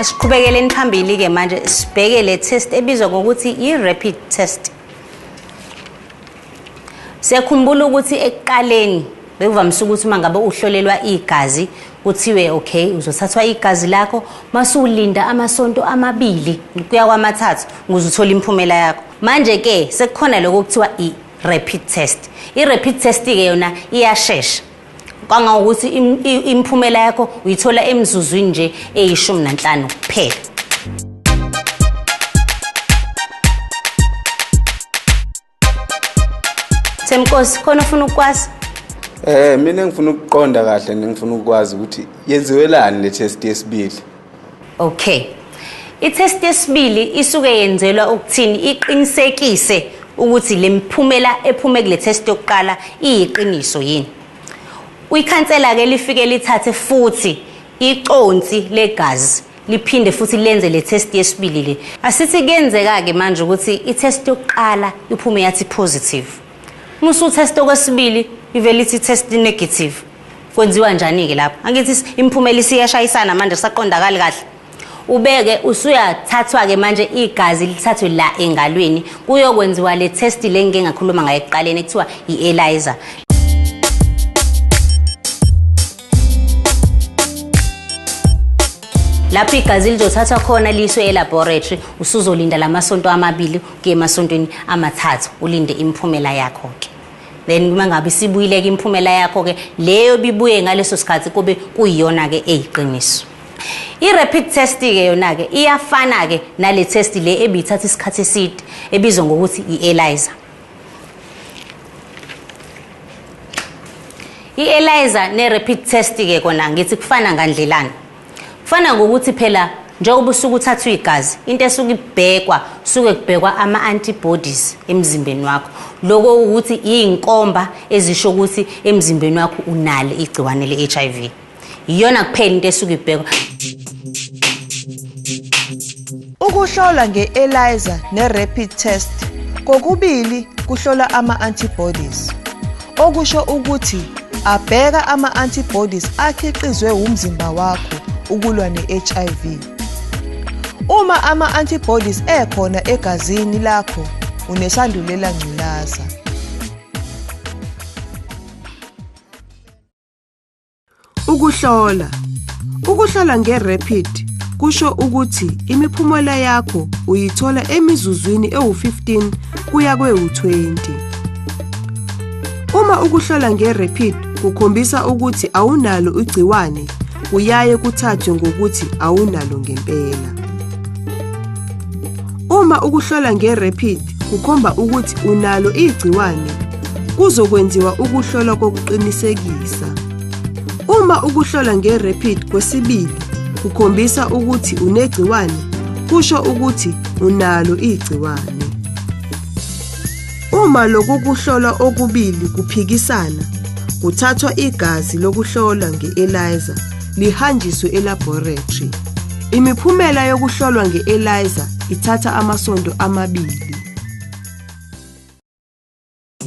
Siqhubekeleni phambili-ke manje sibheke le test ebizwa ngokuthi i-rapid test. Siyakhumbula ukuthi ekuqaleni bekuvamise ukuthi uma ngabe uhlolelwa igazi kuthiwe okay uzothathwa igazi lakho masulinda amasonto 2 kuya kwa-3 ukuze uthole imiphumela yakho. Manje-ke sekukhona lokho okuthiwa i-rapid test. I-rapid test-ke yona iyashesha kangangokuthi imiphumela yakho uyithola emzuzwini nje eyi-15 kuphela. Themkosi, khona ufuna ukwazi? Mina ngifuna ukuqonda kahle, ngifuna ukwazi ukuthi yenziwelani le test yesibili. Okay. I-test yesibili isuke yenzelwa ukuthini? Iqinisekise ukuthi le miphumela ephume kule test yokuqala iyiqiniso yini. Uyikhansela-ke lifike lithathe futhi iconsi legazi liphinde futhi lenze le test yesibili le. Asithi kuyenzeka-ke manje ukuthi i-test yokuqala iphume yathi positive. Uma usutest okwesibili ivele ithi test negative. Kwenziwa njani-ke lapho? Angithi imiphumela isiyashayisana manje kusaqondakali kahle. Ubeke usuyathathwa-ke manje igazi lithathwe la engalweni kuyokwenziwa le test le ngike ngakhuluma ngayo ekuqaleni ekuthiwa i-ELISA. Lapho igazi lizothathwa khona liyiswe e-laboratory, usuzolinda lamasonto 2 kuye emasontweni 3 ulinde imiphumela yakho-ke. Then uma ngabe isibuyile-ke imiphumela yakho-ke leyo bibuye ngaleso sikhathi kube kuyiyona-ke eyiqiniso. I-rapid test-ke yona-ke iyafana-ke nale test le ebiyithatha isikhathi eside ebizwa ngokuthi i-ELISA. I-ELISA ne-rapid test-ke kona ngithi kufana ngandlelani. Kufana ngokuthi phela njengoba usuke uthathwa igazi, into esuke ibhekwa suke kubhekwa ama-antibodies emzimbeni wakho. Lokho ukuthi iy'nkomba ezisho ukuthi emzimbeni wakho unalo igciwane le-HIV. Iyona kuphela into esuke ibhekwa. Ukuhlola nge-ELISA ne-rapid test kokubili kuhlola ama-antibodies, okusho ukuthi abheka ama-antibodies akhiqizwe umzimba wakho ukulwa ne-HIV. Uma ama-antibodies ekhona egazini lakho, unesandulela ngculaza. Ukuhlola. Ukuhlola nge-rapid kusho ukuthi imiphumela yakho uyithola emizuzwini ewu-15 kuya kwewu-20. Uma ukuhlola nge-rapid kukhombisa ukuthi awunalo igciwane, kuyaye kuthathwe ngokuthi awunalo ngempela. Uma ukuhlola nge-rapid kukhomba ukuthi unalo igciwane, kuzokwenziwa ukuhlolwa kokuqinisekisa. Uma ukuhlola nge-rapid kwesibili kukhombisa ukuthi unegciwane, kusho ukuthi unalo igciwane. Uma lokhu kuhlola okubili kuphikisana, kuthathwa igazi lokuhlola nge-ELISA lihanjiswe e-laboratory. Imiphumela yokuhlolwa nge-ELISA ithatha amasonto 2.